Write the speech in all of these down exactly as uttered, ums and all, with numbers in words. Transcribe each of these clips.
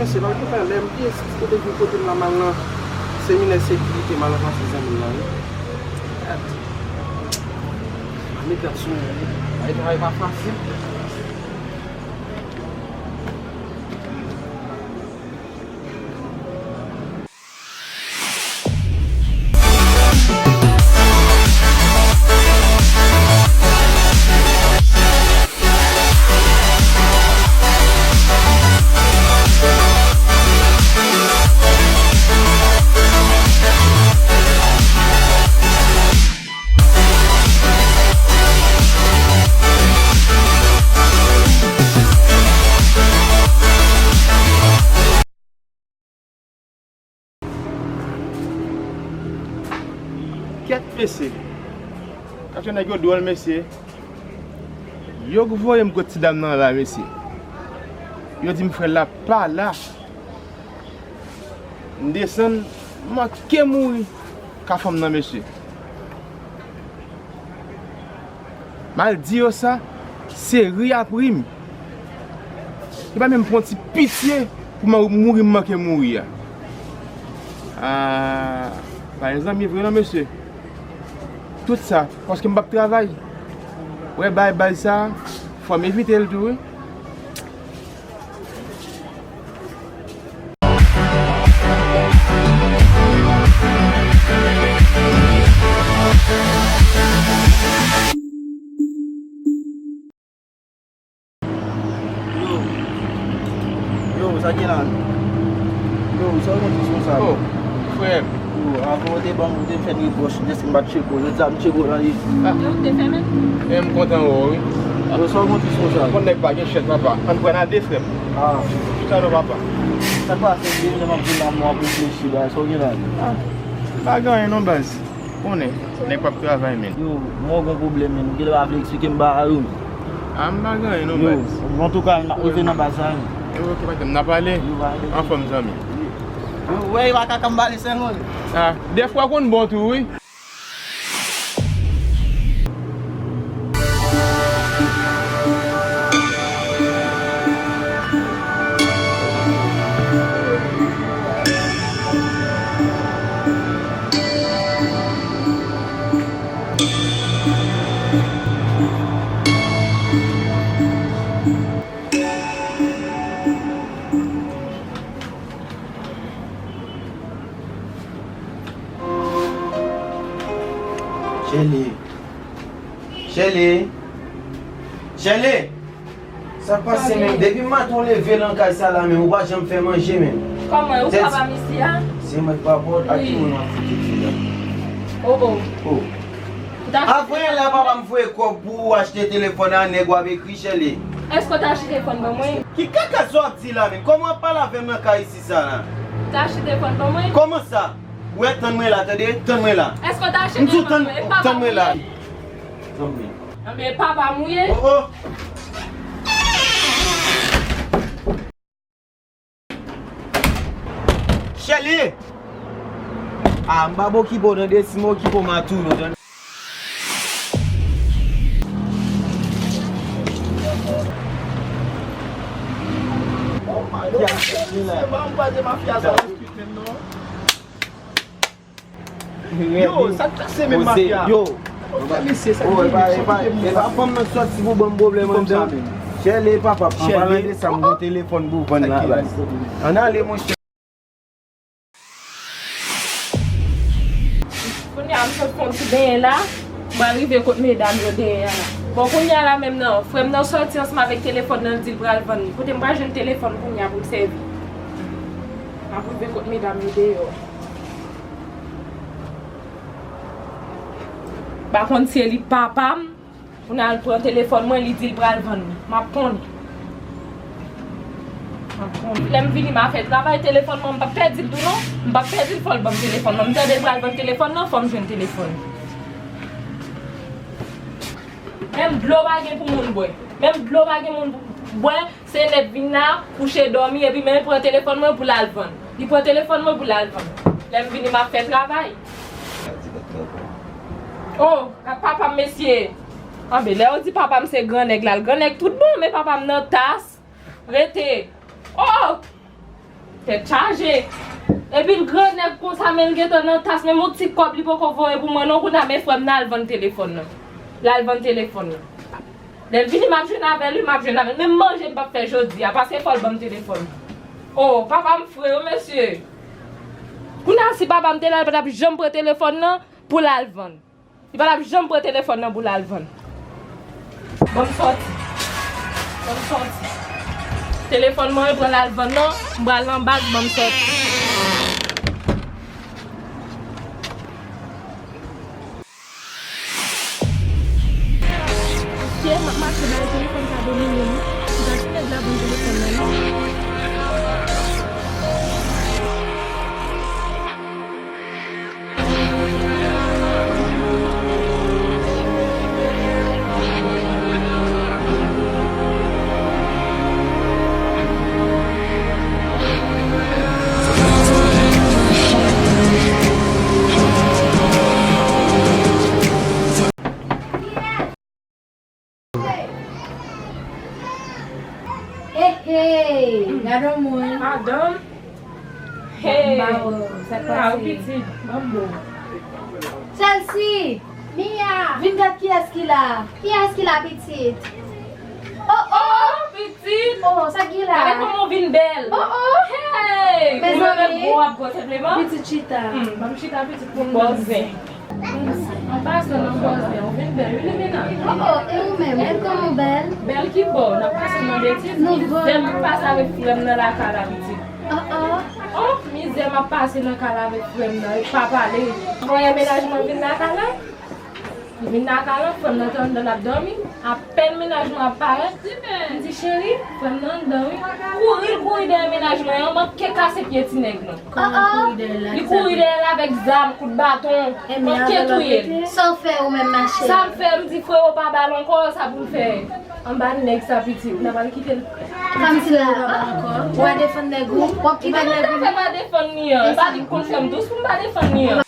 Mesye, pa gen pwoblèm, pi kote vin kote m la mal nan seminè sekirite, m al ranmase zanmi m nan, wi. Gad. Pa met gad sou mwen, wi. Bay travay pa fasil. Kèt mesye. Kach nèg yo dwòl mesye. Yo k voye m kot ti dam nan la mesye. Yo di m frè l la pa la. M desann, m manke mouri ka fanm nan mesye. M al di yo sa, se ri y ap ri m. Yo pa menm pran ti pitye pou m mouri m manke mouri a. Ah, pa gen zanmi vre non mesye. Tout sa, paske m p ap travay. Wè bay baz sa, fò m evite l tou wi. Yo. Yo, sa gen la? Yo, sa w gen plis konsa? Oh, frè m. Yo, avan w te ban m, ou te fè m repwòch, dèske m pa t tcheke w. Jodi a m tcheke w la, e. Ah. Yo, ou te fè menm? E m kontan wè w, wi. Yo, sa w gen plis konsa? Konn nèg pa gen chèz, papa. Ann pran n a de, frè m. Ah. Chita non, papa. Sa k pase, m gen lè m ap vin la, m ap reflechi, bagay, sa w gen la? Ah. Pa gen anyen non, baz. Konnen, nèg p ap travay, men. Yo, mwen gon pwoblèm, men. Ou genlè pa vle eksplike m bagay yo, men. A, m pa gen anyen non, baz. Yo, antouka, m ap rive nan baz la, men. Yo, ok, pa gen, n a pale. Yo, pa gen. Anfòm, zanmi. Yo, wè, e pa kaka m pale, sèlman. A, dèfwa konn bon tou, wi. Chèle. Chèle. Chèle. Sa k pase menm? Depi maten w leve nan kay sa la menm, ou pa janm fè manje menm. Kòman? Ou papa m isi a? Se mwen k pa pòt, a ki moun w ap fout ekri la? Oh, oh. Oh. Apre la papa m voye kòb pou ou achte telefòn a nèg w ap ekri Chèle. Èske w ta achte telefòn ban mwen? Ki kaka sa w ap di la menm? Kòman w ap pale avè m nan kay isi sa la? Ou ta achte telefòn ban mwen? Kòman sa? Ou wè, tann mwen la, tande? Tann mwen la. Èske w ta achte telefòn ban mwen? M di w tann mwen la. Tann mwen. Anben, papa m ou ye? Oh, oh. Chèle! A, m p ap okipe w tande, si m okipe w m a touye w tande. Mafya, se pa m kwaze mafya sa nan street menm non. Yo, sa k pase menm mafya? Yo. Fè mesye sa k gen, e pa, e pa, e pa fanm nan sòti pou ban m pwoblèm anndan. Chèle, papa, an palan de sa, m gon telefòn pou vann la, baz. Ann ale, monchè. Kounye a, m sot fè yon ti benyen la, m pral rive kot medam yo dèyè a la. Bon, kounye a la menm nan, frè m nan sòti ansanm avèk telefòn nan, l di l pral vann li. Kote m pral jwenn telefòn kounye a pou m sèvi? M ap rive kot medam yo deyò. Pa konn si e li papa m, pou n al pran telefòn mwen, li di l pral vann li. M ap konnen. M ap konnen. Lè m vini, m a fè travay telefòn mwen, m p ap pèdi l tou non. M p ap pèdi l, fò l ban m telefòn mwen. M tande l pral vann telefòn nan, fò m jwenn telefòn. Menm dlo pa gen pou moun bwè. Menm dlo pa gen moun pou bwè. Se nèg vin la, kouche dòmi, epi men pran telefòn mwen pou l al vann. Li pran telefòn mwen pou l al vann. Lè m vini, m ap fè travay. Oh, gad papa m, mesye. Anben, lè yo di papa m se gran nèg la, l gran nèg tout bon, men papa m nan tas. Rete. Oh! Tèt chaje. Epi l gran nèg konsa, men l gentan nan tas, menm yon ti kòb li poko voye pou mwen non. Kounye a men frè m nan al vann telefòn nan. L al vann telefòn nan. Lè l vini, m ap jwenn avè l, wi, m ap jwenn avè l. Menm manje m p ap fè jodi a, paske fò l ban m telefòn. O, papa m fre, wi, mesye. Kounye a, si papa m te la, l pa t ap janm pran telefòn nan pou l al vann. Li pa t ap janm pran telefòn nan pou l al vann. Ban m sòti. Ban m sòti. Telefòn mwen, l pran l al vann nan, m pral nan baz, ban m sòti. Kè m ap mache bay telefòn sa domine m. Gad ti nèg la vann telefòn nan, non. Hey, hey, gade yon moun. Madanm. Hey. Mba wè w, sa k pase? Pitit, ban m bo. Chelsea! Mia! Vin gad kiyès ki la. Kiyès ki la, pitit? Oh, oh! Oh, pitit! Oh, sa k gen la? Gade kòman w vin bèl. Oh, oh! Hey! Mezanmi. Ou menm gwo ap gwo senpleman? Pitit chita. Hmm, ban m chita, pitit, pou m bòzè. An pasan nan bòzè, ou vin bèl, wi, Limena. Oh, oh, e ou menm? Gad kòman w bèl. Bèl ki bò? N ap pase nan betiz. Mizè m ap pase avèk frè m nan lakay la, pitit. Oh, oh. Oh, mizè m ap pase nan kay la avèk frè m nan, e pa pale. Mwen, mennaj mwen vin lakay la. Vin lakay la, frè m nan te anndan l ap dòmi. Apèn mennaj mwen ap parèt, m di, "Cheri, frè m nan anndan wi." Kouri, l kouri dèyè mennaj mwen an, manke kase pye ti nèg lan. Kòman l kouri dèyè l ak zam? Li kouri dèyè l avèk zam, kout baton, manke touye l. Sa w fè ou menm, machè? Sa m fè, m di, "Frewo, pa ba l ankò, sa pou l fè anba nèg sa, pitit, n a pral kite l." Fanm sila. Ou pa defann nèg ou? W ap kite nèg ou? Sa fè pa defann li an? E pa li k konn fè m dous pou m pa defann li an?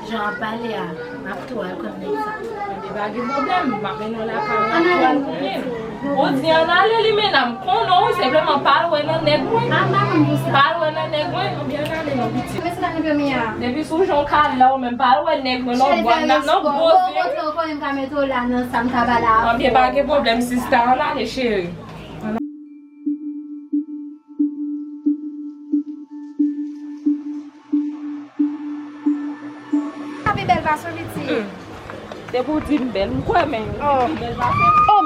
Jan w ap pale a, m ap tou al konn nèg sa. Ebyen, pa gen pwoblèm, m ap mennen w lakay ou, n ap tou al konnen l. Ou di ann ale, Limena, m konnen w, wi, senpleman pa al wè nan nèg mwen. A, m pa konn pou sa. Pa al wè nan nèg mwen, ebyen ann ale non, pitit. Mèsi la, nou, Mia. Depi sou jan w kale la, ou menm pa al wè nèg mwen non, bwa m nan gwo zen. Ou montre w konnen m ka mete w la nan sa m ka ba la. Ebyen, pa gen pwoblèm, sista, ann ale, cheri. Sa pi bèl pase w, pitit. Hmm. Depi w di m bèl, m kwè, men pi bèl pase m. Oh.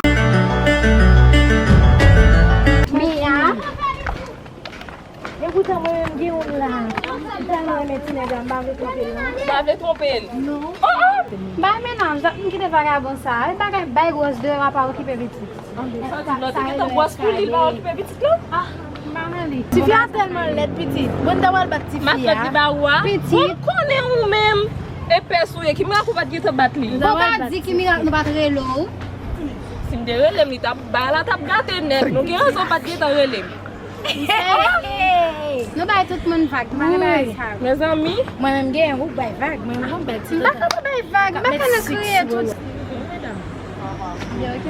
Mia. E poutan mwen menm gen youn la. M tèlman renmen ti nèg la, m pa vle twonpe l non. M pa vle twonpe l. Non. Oh, oh. M pa renmen non, m kite vagabon sa. E bagay bay gwòs deyò a pa okipe pitit. Sa di lòt te gentan gwòs pou li, pa okipe pitit lan. Ah, m pa nan li. Tifi a tèlman lèd, pitit. Bon, m ta pral bat tifi a. Matant li ba ou a. Pitit. Bon, m konnen ou menm. Epès ou ye, ki mirak ou pa t gentan bat li? Bon, pa di ki mirak nou pa t rele w. Si m te rele m, li t ap, bagay la t ap gate nèt. Nou gen rezon w pa t gentan rele m. Nou bay tout moun vag, m pa nan bagay sa yo. Mezanmi. Mwen menm gen yon bay vag, mwen menm gon bèl ti. M pa ka pa bay vag, m pa ka nan kriye tout. Yo, ok.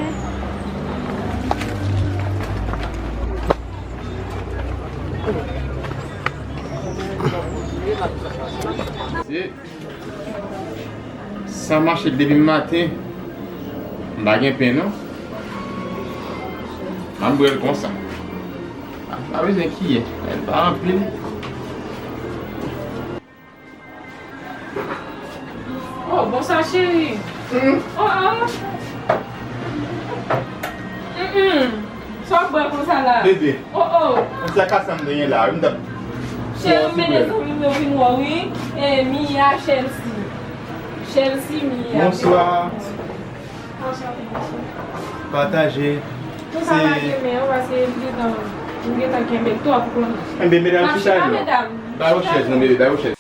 Sa mache depi maten. M pa gen pen non. M ap bwè l konsa. M pa bezwen kiye. L pa anpil. Oh, bonswa cheri. Hmm. Oh, oh. Mm, mm. Sa w ap bwè konsa la? Bebe. Oh, oh. Mwen se ka sa m te gen la, wi, m t ap. Cheri, m mennen zanmi m yo vin wè w, wi. E, Mia, Chelsea. Chelsea, Mia. Bonswa. Anchante, bonswa. Pataje. Konsa pa gen men, paske m gentan, m gentan kenbe l twòp, ou konnen. Enben, medam, chita non. Ba yo chèz, non, bebe, ba yo chèz.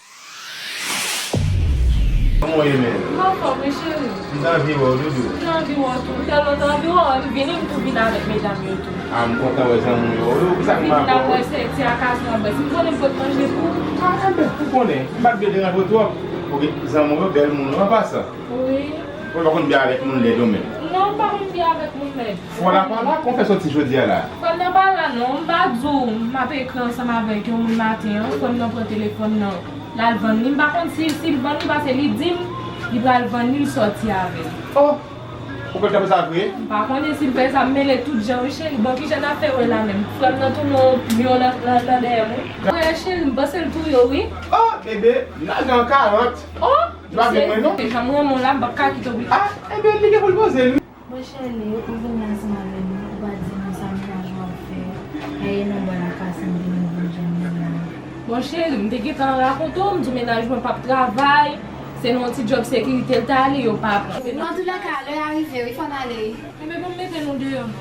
Kòman w ye, men? M anfòm, wi, cheri. M t anvi wè w, doudou. M t anvi wè w tou. M tèlman t anvi wè w, m vini, m tou vin avèk medam yo tou. A, m kontan wè zanmi w yo. Yo, ki sa k ma fè w? Vin la wè se ti akasyon an, bèsi. M konnen m pot manje pou ou. A, enben, ou konnen. M pa t vle deranje w twòp. Oke, zanmi w yo, bèl moun, an pasan. Wi. Ou pa konn byen avèk moun lèd yo menm. Non, m pa konn viv avèk moun, mèt. Frè w la pa la, kòman w fè soti jodi a la? Frè m nan pa la, non. M pa di w, m ap ekri ansanm avèk yon moun maten an. Frè m nan pran telefòn nan, l al vann li. M pa konn si, si l vann li, paske li di m li pral vann li, l sòti avè l. Oh! Ou kwè l ta fè sa vre? M pa konnen si l fè sa, m mele tout jan, wi, cheri. Bon, kijan n ap fè wè la menm? Frè m nan tounen yon pyon nan, nan, nan dèyè m, wi. Frè, cheri, m panse l touye w, wi. Oh, bebe, lage an karant. Oh! Ou pa vle mwen, non? Se jan m renmen w la, m p ap ka kite w. Ah, enben, li gen pou l poze l, wi. Bon, cheri, ou vini ansanm avè nou, ou pa di nou sa mennaj ou ap fè. Kay e nan bò lakay sa m vini vin jwenn nou la. Bon, cheri, m te gentan rakonte w, m di w mennaj mwen p ap travay, se nan yon ti djòb sekirite l t ale, yo pa pran. Bon, antoulèka, lè a rive, wi, fò n ale. Enben, bon, m mete nou deyò, non.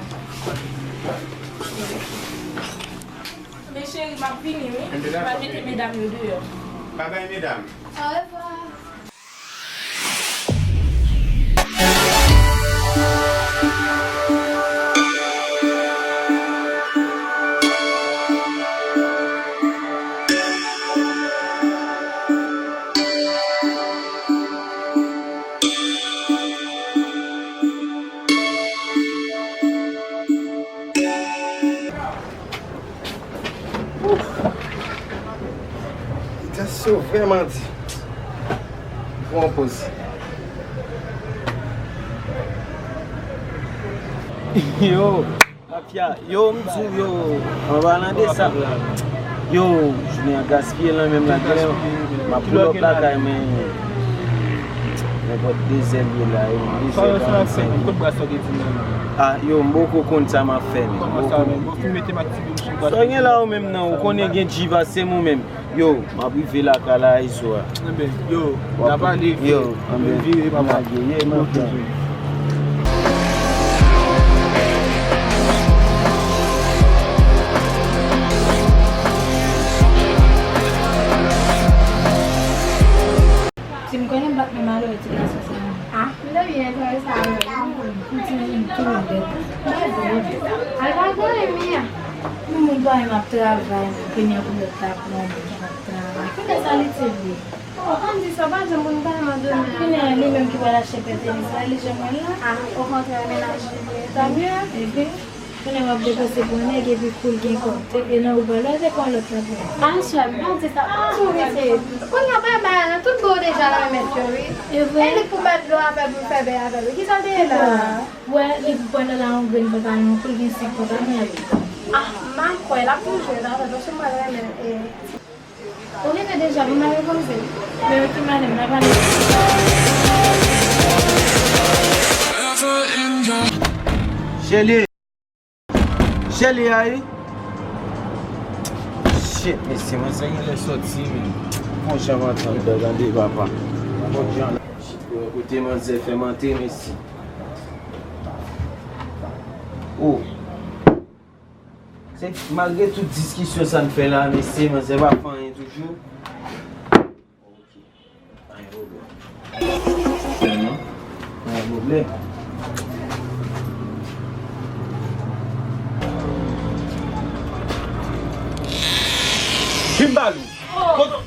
Men cheri, m ap vini, wi. M pral mete medam yo deyò. Babay, medam. Orevwa. Ouf! Itasyon vrèman di. Pran poz. Yo, mafya, yo, m di w, yo, an palan de sa, yo, jounen an gaspiye lan menm la, genlè m ap pull up lakay, men nenpòt de zè l ye la, yo, de zè karannsenk. Ah, yo, m poko konn sa m ap fè, men. Kòman sa, men? Bon, fin mete m ak ti bouch. Sa w gen la ou menm nan, ou konnen gen G pase m ou menm. Yo, m ap rive lakay la aswè a. Enben, yo, n a pale, yo, anben, vire, papa. Lage, ye, man. Si m konnen m pa t menm ale wè ti gason sa a. Ah, m te byen enterese avè l. Yon ti moun tou bèt. Al pa konnen, Mia. Yon moun pa wè m ap travay, kounye a pou lòt la pran m, m ap travay. Kounye a sa l itil li? Oh, ann di sa, pa janm moun pa wè m ap donnen. Kounye a li menm ki pral achte pè tenis la, li janm wè l la? Ah, okontrè, mennaj li byen, tan mye. Ebyen. Kounye a w ap depanse pou yon nèg epi kou l gen kòb. E nan ou pral wè se pou yon lòt l ap wè. Aswè, m pa di sa. Tou vite. Kounye a bay bagay lan tout bon deja nan men mèt yo, wi. E vre? E li pou mèt dlo avè l pou l fè bèy avè l, wi. Kisa l te ye la? Wè, li pou pran nan la yon grenn pantalon, kou l gen senk pantalon, y ap. Ah, m pa kwè, l ap toujou la, paske m pa renmen, e, ou rive deja, pou m al repoze. Men ok, madanm, n a pale. Chèli! Chèli a ye? Shit, mesye, mwen se genlè sòti, men. Bon, jan m antann, tande, papa. Bon, jan. Shit, kote manzè fè m antre, mesye. Oh. Se malgre tout diskisyon sa n fè la, mesye, manzè pa fè anyen toujou. Ok. Pa gen pwoblèm. Sèlman, pa gen pwoblèm. Vin ba nou. Kote